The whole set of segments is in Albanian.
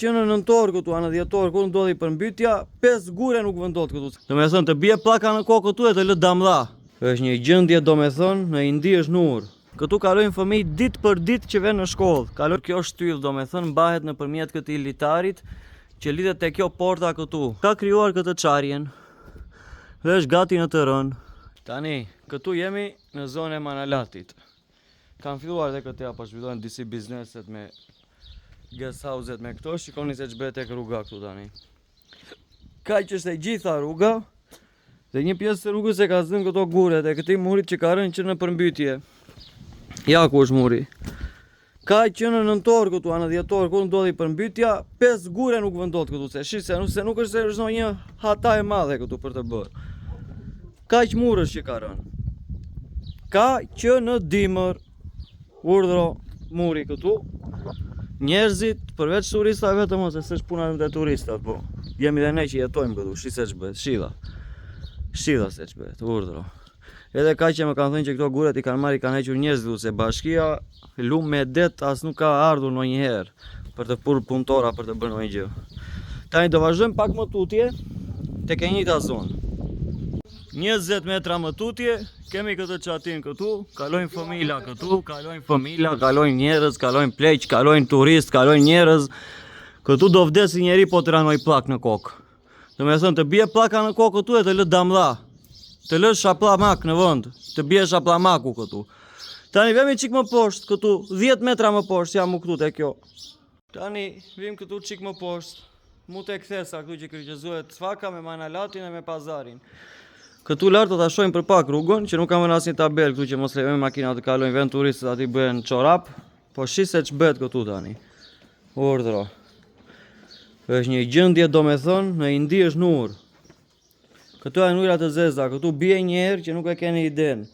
Që në nëntor këtu, a në dhjetor, kur ndodhi përmbytja, 5 gure nuk vën dot këtu. Do me thënë, të bie pllaka në kokë këtu e të lë damlla. Është një gjendje, do me thënë, në Indi është nur. Këtu kalojnë fëmijë ditë për ditë që vjen në shkollë. Kalojnë kjo shtyllë, do me thënë, mbahet nëpërmjet këtij litarit që lidhet te kjo porta këtu. Ka krijuar këtë çarjen dhe është gati në të rënë. Tani, këtu jemi në zonën e Manalatit. Kanë filluar dhe këte apo zhvillohen disi bizneset me guest house-et me këto, shikoni se ç'bëhet tek rruga këtu tani. Kaq është e gjitha rruga dhe një pjesë të rrugës e ka zënë këto guret e këtij murit që ka rënë që në përmbytje. Ja ku është muri. Ka që në nëntor këtu, a në dhjetor, kur ndodhi përmbytja, 5 gure nuk vën dot këtu, se shi se nuk, se nuk është se është ndonjë hata e madhe këtu për të bërë. Kaq mur është që ka rënë. Ka që në dimër, urdhro muri këtu, njerëzit, përveç turistave vetëm ose s'është puna vetëm te turistat, po jemi dhe ne që jetojmë këtu, shi se ç'bëhet, shila. Shila se ç'bëhet, urdhro. Edhe kaq që më kanë thënë që këto guret i kanë marrë i kanë hequr njerëzit se bashkia lum me det as nuk ka ardhur ndonjëherë për të pur punëtora për të bërë ndonjë gjë. Tani do vazhdojmë pak më tutje tek e njëjta zonë. 20 metra më tutje kemi këtë çatin këtu, kalojnë fëmija këtu, kalojnë fëmija, kalojnë njerëz, kalojnë pleq, kalojnë turistë, kalojnë njerëz. Këtu do vdesi njeri po të ranoj pllak në kokë. Do me thënë, të bie pllaka në kokë këtu e të lë damlla. Të lë shaplamak në vend, të bie shaplamaku këtu. Tani vemi çik më poshtë këtu, 10 metra më poshtë, jam mu këtu te kjo. Tani vim këtu çik më poshtë, mu te kthesa këtu që kryqëzohet Cfaka me Manalatin e me Pazarin. Këtu lart do ta shohim për pak rrugën, që nuk kam vënë asnjë tabelë këtu që mos lejojmë makinat të kalojnë vend turistët aty bëhen çorap. Po shi se ç'bëhet këtu tani. Urdhro. Është një gjendje domethënë, në Indi është nur. Këtu janë ujëra të zeza, këtu bie një erë që nuk e keni idenë.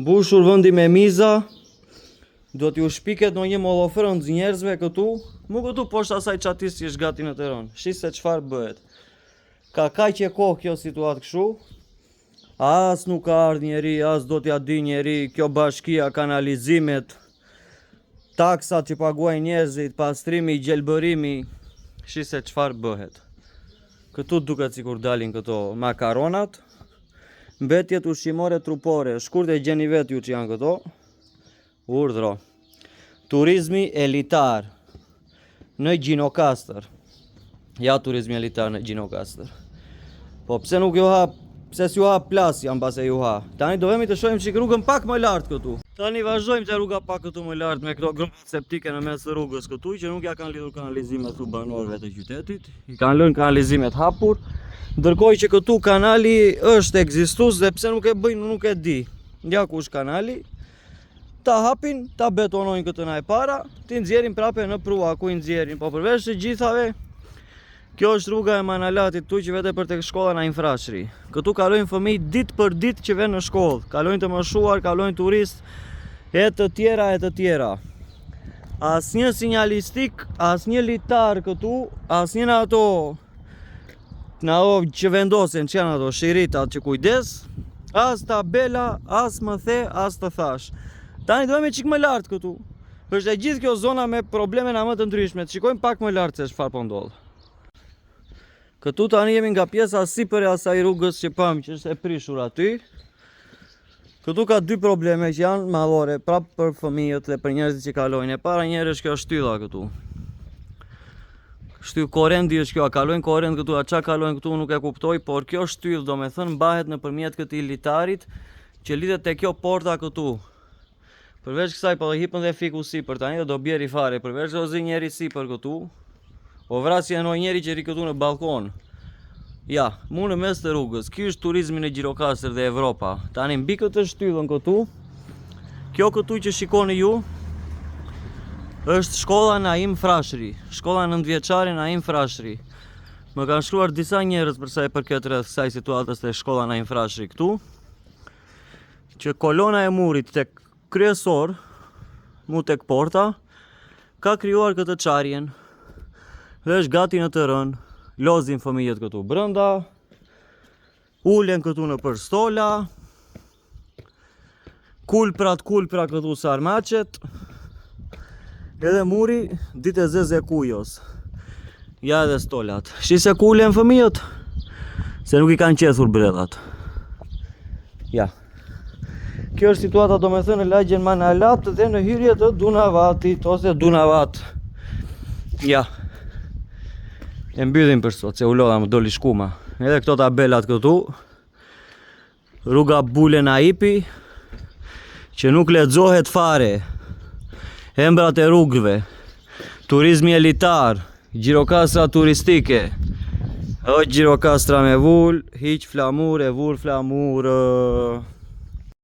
Mbushur vendi me miza, do t'ju shpiket ndonjë mollofrëndz njerëzve këtu, mu këtu poshtë asaj çatisë që është gati në të rënë. Shi se çfarë bëhet. Ka kaq e kohë kjo situatë kështu, as nuk ka ardhë njeri, as do t'ja di njeri, kjo bashkia, kanalizimet, taksat që paguajnë njerëzit, pastrimi, gjelbërimi, shi se çfarë bëhet. Këtu duket sikur dalin këto makaronat, mbetjet ushqimore trupore, shkurt e gjeni vetë ju që janë këto, Urdhro. Turizmi elitar në Gjirokastër. Ja turizmi elitar në Gjirokastër. Po pse nuk ju ha, pse s'ju ha plasja mbase ju ha. Tani do vemi të shohim çik rrugën pak më lart këtu. Tani vazhdojmë te rruga pak këtu më lart me këto gropat septike në mes të rrugës këtu që nuk ja kanë lidhur kanalizimet këtu banorëve të qytetit. I kanë lënë kanalizimet hapur. Ndërkohë që këtu kanali është ekzistues dhe pse nuk e bëjnë nuk e di. Ja ku është kanali. Ta hapin, ta betonojnë këtë na e para, t'i nxjerrin prape në prua ku i nxjerrin. Po përveç të gjithave, kjo është rruga e Manalatit këtu që vete për tek shkolla Naim Frashëri. Këtu kalojnë fëmijë ditë për ditë që vjen në shkollë, kalojnë të moshuar, kalojnë turistë e të tjera e të tjera. Asnjë sinjalistik, asnjë litar këtu, asnjë në ato Në ato që vendosen, që janë ato shiritat që kujdes, as tabela, as më the, as të thash. Tani do jemi çik më lart këtu. Është e gjithë kjo zona me probleme nga më të ndryshme. Të shikojmë pak më lart se çfarë po ndodh. Këtu tani jemi nga pjesa sipër e asaj rrugës që pamë që është e prishur aty. Këtu ka dy probleme që janë madhore, prapë për fëmijët dhe për njerëzit që kalojnë. E para njëherë është kjo shtylla këtu. Shtyllë korendi është kjo, a kalojnë korrent këtu, a ça kalojnë këtu, nuk e kuptoj, por kjo shtyllë do me thënë mbahet nëpërmjet këtij litarit që lidhet te kjo porta këtu. Përveç kësaj po hipën dhe fiku sipër tani dhe do bjeri fare, përveç do zi njeri sipër këtu. O vrasje në njeri që rri këtu në balkon. Ja, mu në mes të rrugës. Ky është turizmi në Gjirokastër dhe Evropa. Tani mbi këtë shtyllën këtu, kjo këtu që shikoni ju, është shkolla Naim Frashëri, shkolla nëntëvjeçare Naim Frashëri. Më kanë shkruar disa njerëz për sa i përket rreth kësaj situatës te shkolla Naim Frashëri këtu që kolona e murit tek kryesor, mu tek porta, ka krijuar këtë çarjen dhe është gati në të rënë. Lozin fëmijët këtu brenda, ulen këtu nëpër stola, kulprat, kulpra këtu sarmaqet, edhe muri ditë e zezë e kujos. Ja edhe stolat. Shi se ku ulen fëmijët? Se nuk i kanë qethur bredhat. Ja. Kjo është situata do me thënë në lagjen Manalat dhe në hyrje të Dunavatit ose Dunavat. Ja. E mbyllim për sot, se u lodha më doli shkuma. Edhe këto tabelat këtu. Rruga Bule Naipi që nuk lexohet fare. Emrat e rrugëve. Turizmi elitar, Gjirokastra turistike. O Gjirokastra me vul, hiq flamur e vur flamur.